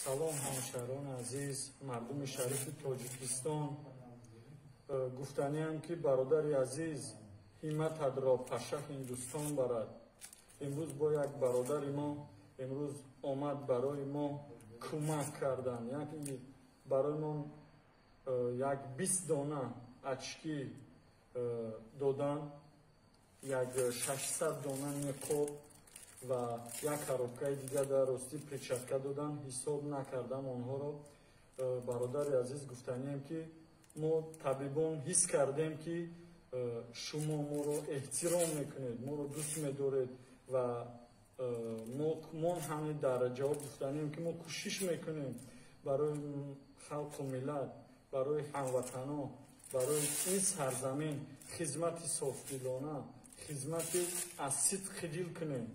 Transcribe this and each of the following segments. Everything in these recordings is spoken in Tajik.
Салом, ҳамшаҳрони азиз, мардуми шарифи Тоҷикистон. Гуфтаниам, ки бародари азиз, ҳиммататро паша Ҳиндустон барад. Имрӯз бо як бародари мо имрӯз омад барои мо кӯмак кардан, яъне барои мо як 20 дона очки додан, як 600 дона ниқоб ва як коробкаи дига дар ростӣ перчатка додан. Ҳисоб накардам онҳоро. Бародари азиз, гуфтанием, ки мо табибон ҳис кардем, ки шумо моро эҳтиром мекунед, моро дӯст медоред ва мо ҳамин дар ҷавоб гуфтанием, ки мо кӯшиш мекунем барои халқу миллат, барои ҳамватанон, барои ин сарзамин хизмати софдилона, хизмати аз сидқи дил кунем.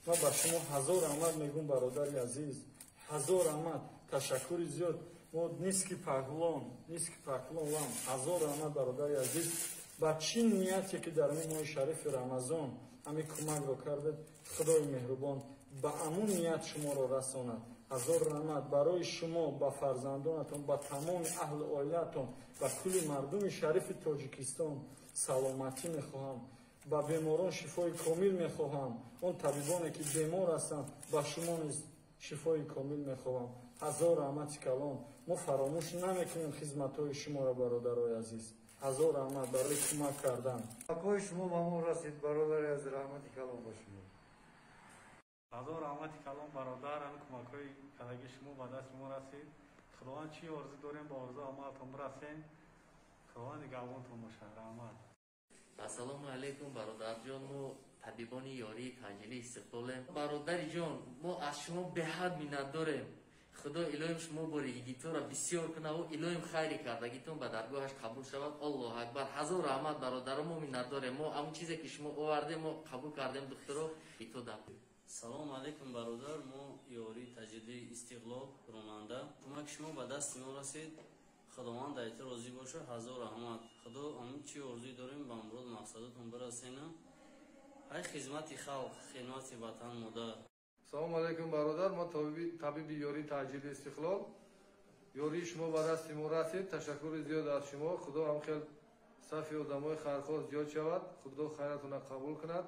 Ман ба шумо ҳазор раҳмат мегӯм, бародари азиз, ҳазор раҳмат, ташаккури зиёд. Мо низкий поклон, низкий поклон вам. Ҳазор раҳмат, бародари азиз. Ба чӣ нияте ки дар ин моҳи шарифи Рамазон ҳамин кӯмакро кардед, Худои меҳрубон ба амун ният шуморо расонад. Ҳазор раҳмат барои шумо, ба фарзандонатон, ба тамоми аҳли оилаатон, ба кулли мардуми шарифи Тоҷикистон саломатӣ мехоҳам, ба беморон шифои комил мехоҳам. Он табибоне ки бемор ҳастанд, ба шумо низ шифои комил мехоҳам. Ҳазор раҳмати калон. Мо фаромӯш намекунем хизматҳои шуморо, бародарои азиз. Ҳазор раҳмат барои кӯмак кардан. Кӯмакҳои шумо ба мо расид, бародари азиз, раҳмати калон ба шумо. Ҳазор раҳмати калон, бародар. Ҳамин кӯмакҳои кадаги шумо ба дасти мо расид. Худованд, чӣ орзу дорем, ба орзу амалатон бирасем. Худованд нигаҳбонтон бошад. Раҳмат. Ассалому алайкум, бародарҷон. Мо табибони ёрии таъҷилии Истиқлолем. Бародари ҷон, мо аз шумо беҳад миннатдорем. Худо илоҳим шумо боригитонро бисёр кунаву илоҳим хайри кардагитон ба даргоҳаш қабул шавад. Аллоҳу акбар. Ҳазор раҳмат, бародаро, мо миннатдорем. Мо ҳамон чизе ки шумо овардем, мо қабул кардем, духтуро итода. Салому алайкум, бародар. Мо ёрии таъҷилии Истиқлол ронанда. Кӯмаки шумо ба дасти мо расид. Худованд дар ито розӣ бошад. Ҳазор раҳмат. Худо ҳамин чӣ орзуй дорем, ба мурод мақсадотон бирасенам. Ҳай хизмати халқ, хизмати ватан модар. Салому алайкум, бародар. Мо табиби ёрии таъҷилии Истиқлол. Ёрии шумо ба дасти мо расид. Ташаккури зиёд аз шумо. Худо ҳам хел сафи одамои хайрхоҳ зиёд шавад. Худо хайратонро қабул кунад.